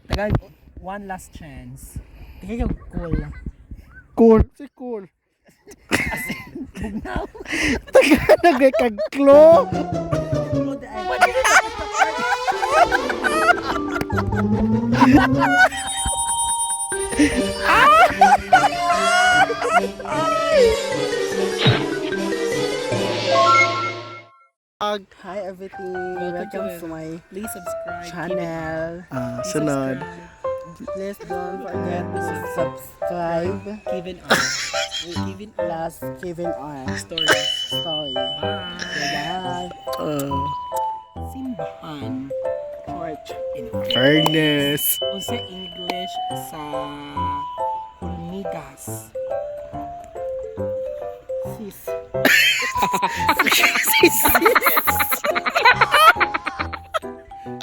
Tagal, one last chance. Tingnan yung cool. Cool. Si cool. Bugnaw. Tagalog ay kag-klo. Hi everything. Welcome to my Please subscribe. channel. Ah, sunod. Please don't forget to subscribe. Kevin R. Kevin R. Last Kevin R. Stories. Story. Bye. Bye. Simbahan. Church. In Fairness. Unsa English sa hulmigas? Sis.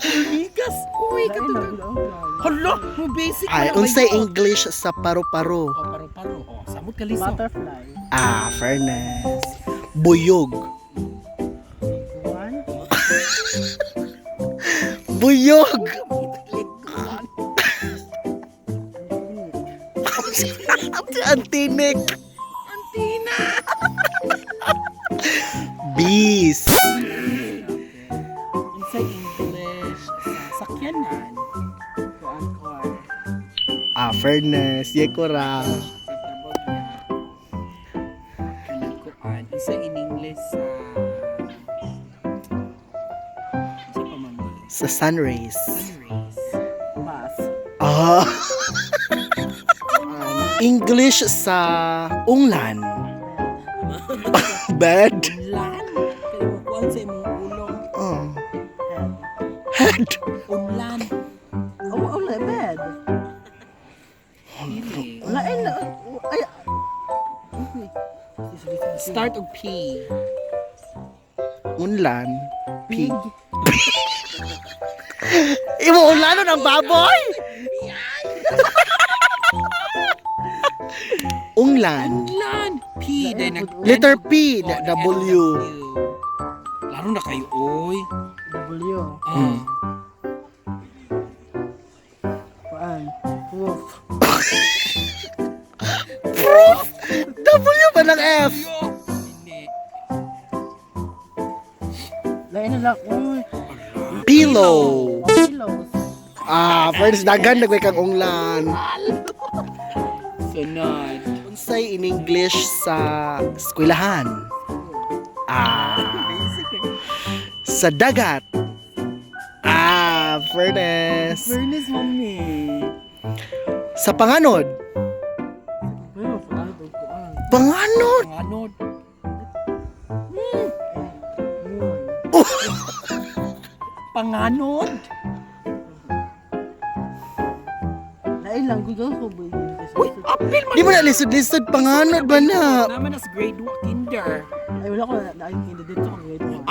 Hulmigas? Uy, katulad. Hala, mo basic Ay, na unsay ba yun? English sa paru-paro? Oh, paro-paro. Oh, samot ka liso. Butterfly. Ah, fairness. Buyog. One. Buyog. Antinik. Antina! Bees. Unsay English sa sakyanan? Kuan car. Ah, fairness. Yekora. Sa tabog niya. Kanang kuan. Unsay in English sa pamami? Sa sun rays. Sun rays. Bus. Ah. English sa unglan. Bed. Unlan? Kaya mo kuan sa imong ulong. Oh. Head. Head. Unlan. Oh, oh, la bed. Dili. Wala ay na. Ay. Start og P. Unlan. Pig. Imo unlanon ang baboy. Unglan. Unlan. P. Then nag Letter P, Oh, W. Laro na kayo, oy. W. Ah. Kuan. Wolf. Proof! W ba ng F? Hindi. Lain na lang. Uy. Pillow. Pillows. Ah, first dagan nagway kang unglan. Sunod. Unsay in English sa eskwelahan? Ah. Sa dagat. Ah, fairness. Fairness, mami. Sa panganod. Pero, panalo kuan. Panganod. Panganod. Moon. Panganod? Lain lang Google ko ba? Uy, apil man. Di mo na lisod-lisod panganod ba na? Naman as grade 1 kinder. Ay, wala ko na nakikita dito kung grade 1.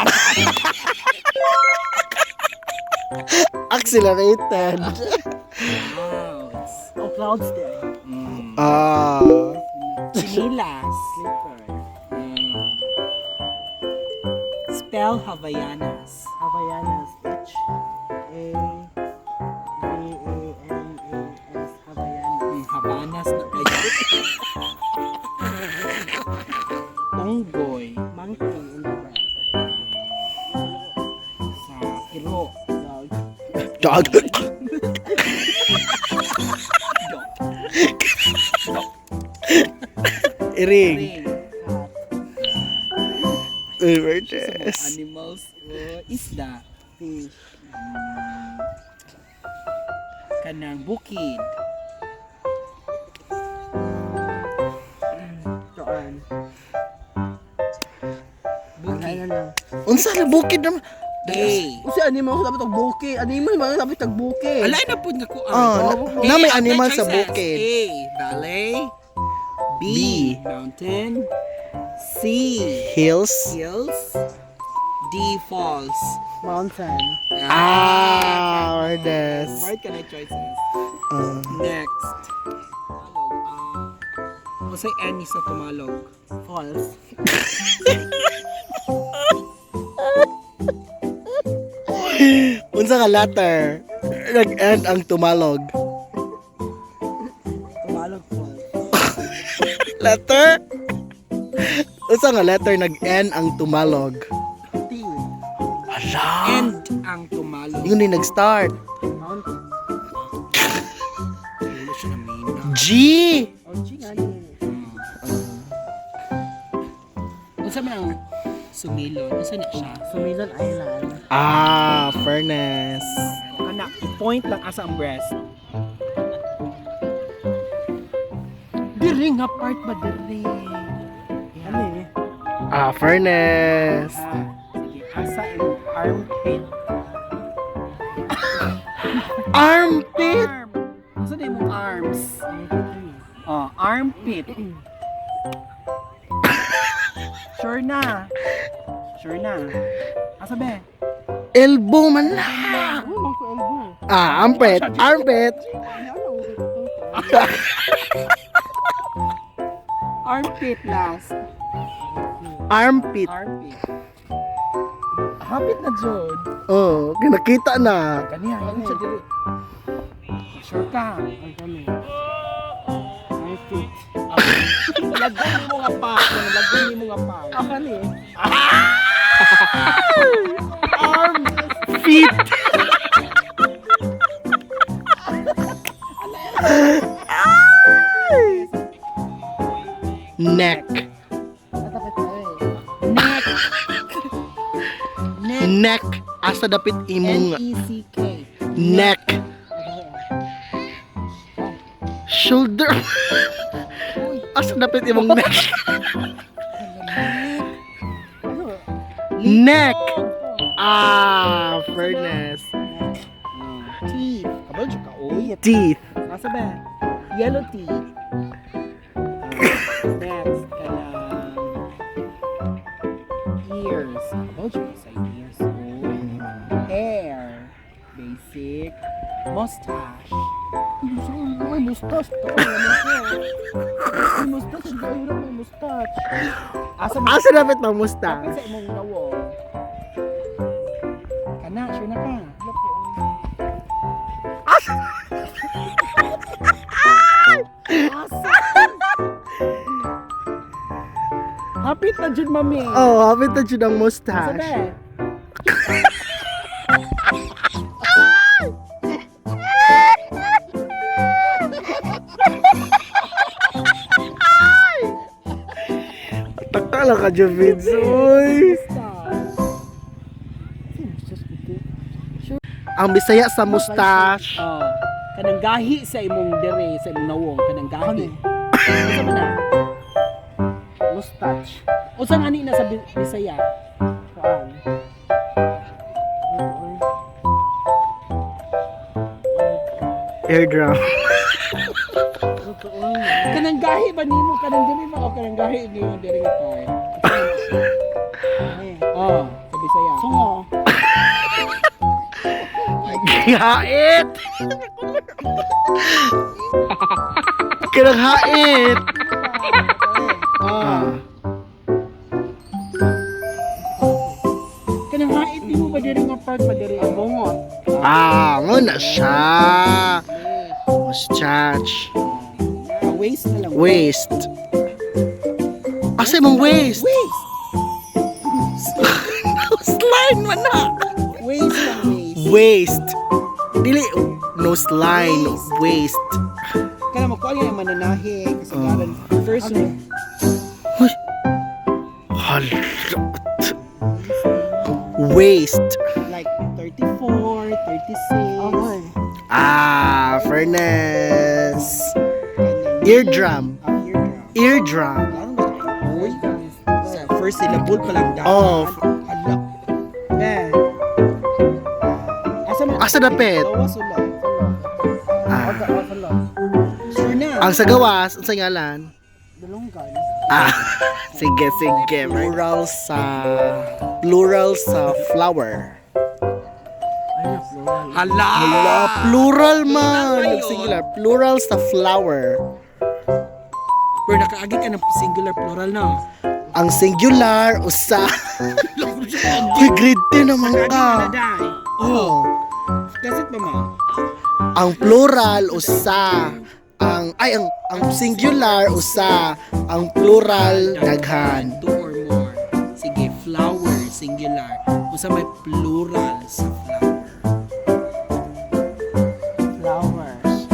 Accelerated. Clouds. Oh, clouds there. Ah. Chinilas. Slipper. Spell Havaianas. Havaianas. H A V A N A S. Havaianas. Havanas na kayo. Unggoy. Monkey in the grass. Sa iro. Dog. Dog. Dog. Iring. Ring. Cat. Sa mga Fairness. animals. Oh, isda. Fish. Kanang bukid. Kuan. Lain Bukid. na lang. Unsa na bukid naman? A. Usi animal ko dapat og buki. Animal man dapat tag buki. Alay na po nga kuan. Ah, na may A, animal sa choices. bukid. A. Valley. B. B. Mountain. C. Hills. Hills. D. Falls. Mountain. Ah, fairness. Right ka na choices. Ah. Next. Tumalog. Ah, unsay any sa Tumalog? Falls. Unsa ka letter? nag-end ang tumalog? Tumalog po. Letter? Unsa nga letter nag-end ang tumalog? T. Hala. And ang tumalog. Yun yung nag-start. Mount. Wala siya na mina. G! Oh, G nga ni. Unsa man ang sumilon? Unsa na siya? Sumilon Island. Ah, fairness. Kana, point lang asa ang breast. Diri nga part ba diri? Ano eh? Ah, fairness. Ah, sige, asa ang armpit? Armpit! Arm. Asa na imong arms? Oh, armpit. Sure na. Sure na. Asa be? Elbow man lang. Uy, mangko elbow. Ah, armpit. Armpit. Armpit last. Armpit. Armpit. Hapit na jud. Oh, kinakita na. Kaniya, yun siya diri. Sure ka. Ang kami. Ay, fit. Lagyan mo nga pa. Lagyan mo nga pa. Ako ni. Arm. Feet. Neck. Natapit na eh. Neck. Neck. Neck. Asa dapit imong N-E-C-K. neck. Shoulder. Asa dapit imong neck. Neck. Ah, fairness. Teeth. Kabal siya ka, oy. Teeth. Asa ba? Yellow teeth. Next, kanang ears. Kabal siya ka sa ears, oy. Hair. Basic. Mustache. May mustache. May mustache. May mustache. Asa mo? Asa dapit ng mustache? Sa imong nawong. Kana, sure na ka. Asa? Hapit na jud mami. Oh, hapit na jud ang Asa mustache. ba? Taka lang ka, Javids. Uy. Ang Bisaya sa mustache. Oh, kanang gahi sa imong dire, sa imong nawong, kanang gahi. Unsa man na? Mustache. Unsa nga ni na sa Bisaya? Kuan. Airdrum. Kanang gahi ba nimo kanang dire ba o kanang gahi nimo dire nga part? Oh, sa Bisaya. Sungo. Hait! Kanang hait! Oh. Ah. Kanang hait nimo ba dire nga part ba dire ang bungot? Ah, mo na siya. Mustache. Ah, waist na lang. Waist. Asa imong waist? Waist. Nose line man na. Waist lang waist. Waist. Dili nose line, waist. Kana mo kuan yung mananahi kasi karon first Ano? Uy. Hala. Waist. like 34, 36. Okay. Ah, fairness. Kanang Eardrum. Ah, eardrum. Eardrum. Ano ba? Uy, sa first syllable pa lang dapat. Oh. Hala. Ben. Asa man? Asa dapit? Gawas sula. Ah. Sure na. Ang sa gawas, ang sa ngalan. Dalunggan. Ah, sige, sige. Plural sa flower. Hala. Hala, plural man. Plural ba yun? Singular. Plural sa flower. Pero nakaagi ka ng singular plural na. Ang singular, usa. Uy, grade 10 naman Nakaagi ka ka. na dai. Oh. Kasit ba ma? Ang plural usa. Ang ay ang singular usa, ang plural daghan. Two or more. Sige, flower, singular. Usa may plural sa flower? Flowers.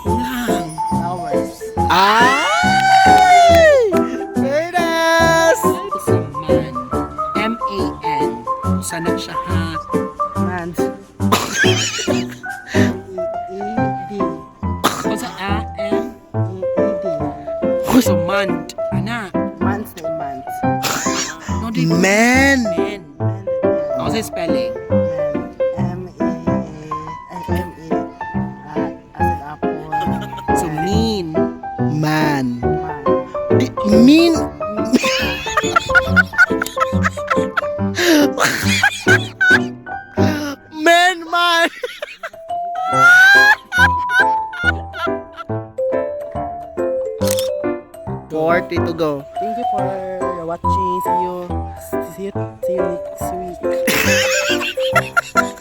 Lang. Flowers. Ay! Fairness! Sa man. M-A-N. Usa na siya ha? Man. E E D. Usa A M. E E D. So man. Ana. Months na months. No, di Man. Men. Ako sa spelling. Man. M E A M E A as in apple. So mean. Man. Man. Di, mean. Man, man. 40 to go. Thank you for watching. See you. See you. See you next week.